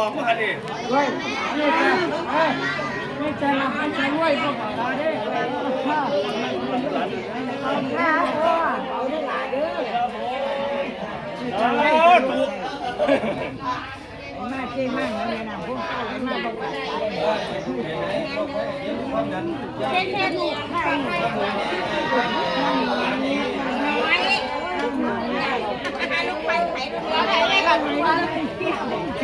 ອອກມາຫັ້ນນີ້ ເຮີ້ຍ ນີ້ຈະ ນີ້ຈະລຳ ມັນຈະລວຍບໍ່ບໍ່ລາເດ້ ເອົາຂ້າ ເອົາຂ້າ ເອົາຫຼາຍເດີ ນີ້ຈະລວຍ ເອົາ ມາເກມາເນາະ ນີ້ນະ ພວກເຮົາມາບໍ່ໄດ້ ເຮັດເຮັດ ເຈ